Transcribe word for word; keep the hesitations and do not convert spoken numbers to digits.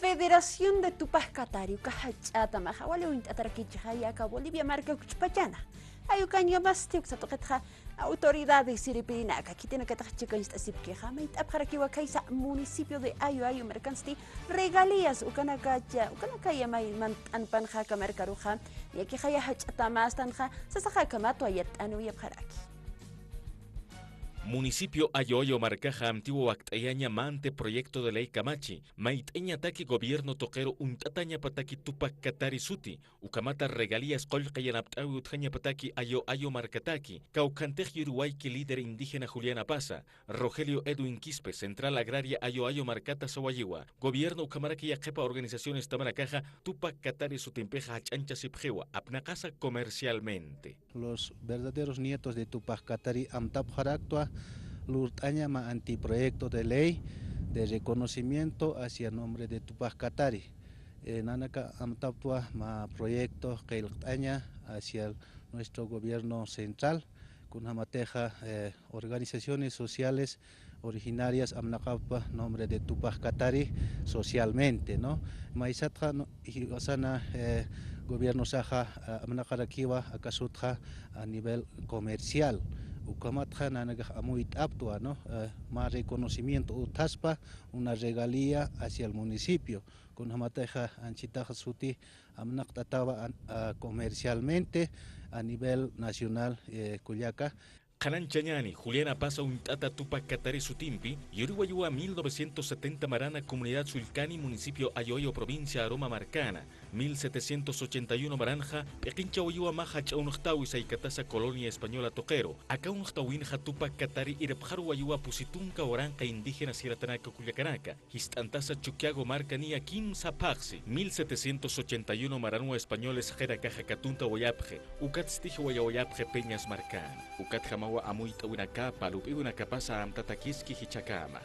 Federación de Tupac Katari uka jach'atamaxa wali uñt'atarakichixaya aka Bolivia marka ukch'pachana. Ay ukañamasti uksa tuqitxa autoridades siripirinaka khitinakatix chikañcht'asipkixa mayt'apxarakiwa khaysa municipio de Ayo Ayo markansti regalías ukanakacha ukanakaya may mant'anpanxa aka markaruxa, niyakixaya jach'atamastanxa sasaxa akhamatwa yatt'anuyapxaraki. Municipio Ayo Ayo markaxa amtiwa wakt'ayaña mä anteproyecto de ley kamachi, mayt'añataki gobierno tuqiru uñt'atañapataki Tupac Katari suti, ukhamata regalías qullqi yanapt'äwi utjañapataki Ayo Ayo markataki, kawkhantix yuriwayki líder indígena Juliana Pasa, Rogelio Edwin Quispe, Central Agraria Ayo Ayo markata sawayiwa, gobierno ukhamaraki yaqhipa organizaciones tamarakaxa Tupac Katari sutimpixa jach'añchasipxiwa, apnaqasa comercialmente. Los verdaderos nietos de Tupac Katari amtapxaraktwa lurt'aña mä anteproyecto de ley de reconocimiento hacia nombre de Tupac Katari. Eh, nanaka amtaptwa mä proyecto qillqt'aña hacia el, nuestro gobierno central, kunjamatixa, eh, organizaciones sociales originarias amnaqaptwa nombre de Tupac Katari socialmente, ¿no? Maysatxa, no, jiwasana, eh, gobiernosaxa, ah, amnaqarakiwa aka sutxa a nivel comercial. Ukhamatxa nanakax amuyt'aptwa, ¿no? Eh, mä reconocimiento utjaspa, una regalía hacia el municipio. Kunjamatixa anchhitax suti amnaqt'atawa an-, a, comercialmente a nivel nacional, eh, kullaka. Qhanañchañäni, Juliana Pasa uñt'ata Tupac Katari sutimpi, yuriwayiwa mil novecientos setenta marana comunidad Sullkani, municipio Ayo Ayo, provincia Aroma markana, mil setecientos ochenta y uno maranxa, p'iqinchawayiwa mä jach'a unxtäwi saykatasa colonia española tuqiru, aka unxtäwinxa Tupac Katari irpxaruwayiwa pusi tunka waranqa indígena siratanaka kullakanaka, jist'antasa Chukiyawu marka niya kimsa phaxsi, mil setecientos ochenta y uno maranwa españoles jaqinakaxa katuntawayapxi, ukatsti jiwayawayapxi Peñas markan. Ukatjamawa amuyt'äwinakapa, lup'iwinakapasa amtatakiski jichhakama.